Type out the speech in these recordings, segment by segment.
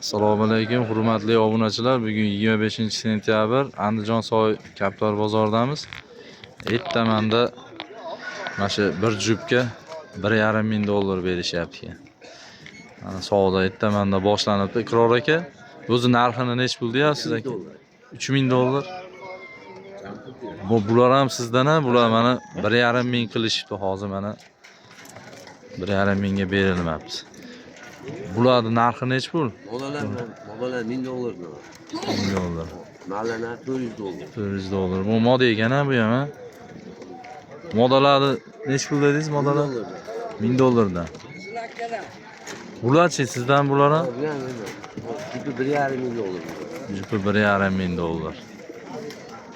Assalomu alaykum, hurmatli obunachilar. Bugun 25-sentyabr, Andijon soy Kaptar bozoridamiz. Ertamanda mana shu bir jupga 1,5 ming dollar berishyapti ekan. Mana savdo ertamanda boshlanibdi. Iqror aka, o'zi narxini nechi pul deyapsiz aka? 3000 dollar. Bular ham sizdan a, bular mana 1,5 ming qilishibdi hozir, mana 1,5 mingga berilmabdi. Bularni narxi nechi pul? Molalar, molalar 1000 dollar. 1000 dollar. Mallalar 400 dollar. 400 dollar. Bu moda ekan ha, bu ham ha. Modalarni nechi pul dedingiz, modalar? 1000 dollardan. Bularchi, sizdan bular ham? Jupi 1,5 ming dollar. Jupi 1,5 ming dollar.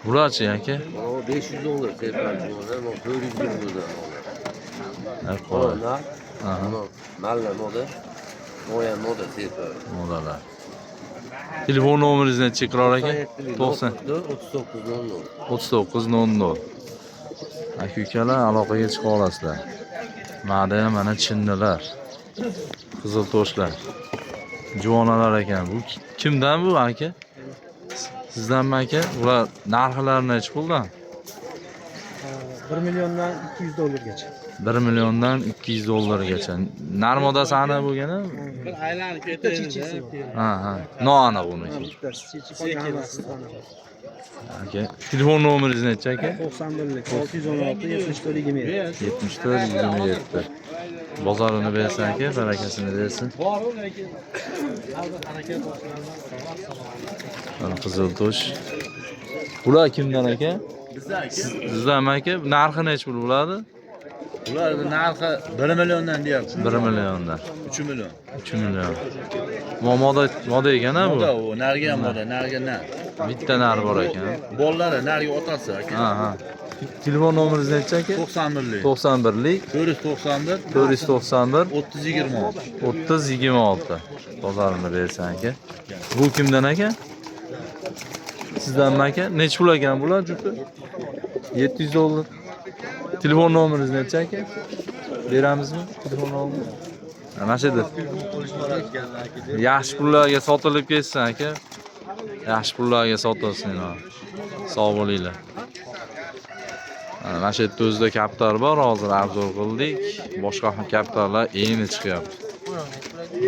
Bularchi, aka? Mana bu 500 dollar serpal jumalar, bu 400 dollar. Qo'y. Mana Aha, malla moda. Moya moda serpal. Modalar. Telefon nomeringiz nechi, Iqror aka? 90 39 00. 39 00. Aka ukalar, aloqaga chiqa olasizlar. Mana ham mana chinnilar. Qizil toshlar. Juvonalar ekan. Bu kimdan bu, aka? Sizdanmi, aka? Bular narxlari nechi puldan? 1 milliondan 200 dollargacha. 1 milliondan 200 dollargacha. Nar modasi aniq bo'lgan a? Bir aylanib ketaymiz. Ha. Noaniq uniki. Bittasi chichi, qolgan hammasi aniq. Aka, telefon nomeringiz nechi, aka? 91 616 74 27. 74 27. Bozorini bersin, aka, barakasini bersin. Mana qizil tosh. Bular kimdan, aka? Sizdanmi, aka? Narxi nechi pul bo'ladi? Ularni narxi 1 milliondan deyapti. 1 milliondan. 3 million. 3 million. Bu moda, moda ekan ha bu. Moda u, narigi ham moda, narigi nar. Bitta nar bor ekan. Bolalari narigi otasi, aka. Ha. Telefon nomeringiz nechi, aka? 91lik. 91lik 491 491 30 26. 30 26. Bozorini bersin, aka. Bu kimdan, aka? Sizdanmi, aka? Nechi pul ekan bular jupi? 700 dollar. Telefon nomeringiz nechi, aka? Beramizmi telefon nomerini? Mana shu yerda. Yaxshi pullarga sotilib ketsin, aka. Yaxshi pullarga sotilsin. Sog' bo'linglar. Mana shu yerda o'zida kaptar bor, hozir обзор qildik. Boshqa kaptarlar endi chiqyapti.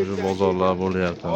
Уже bozorlar bo'lyapti.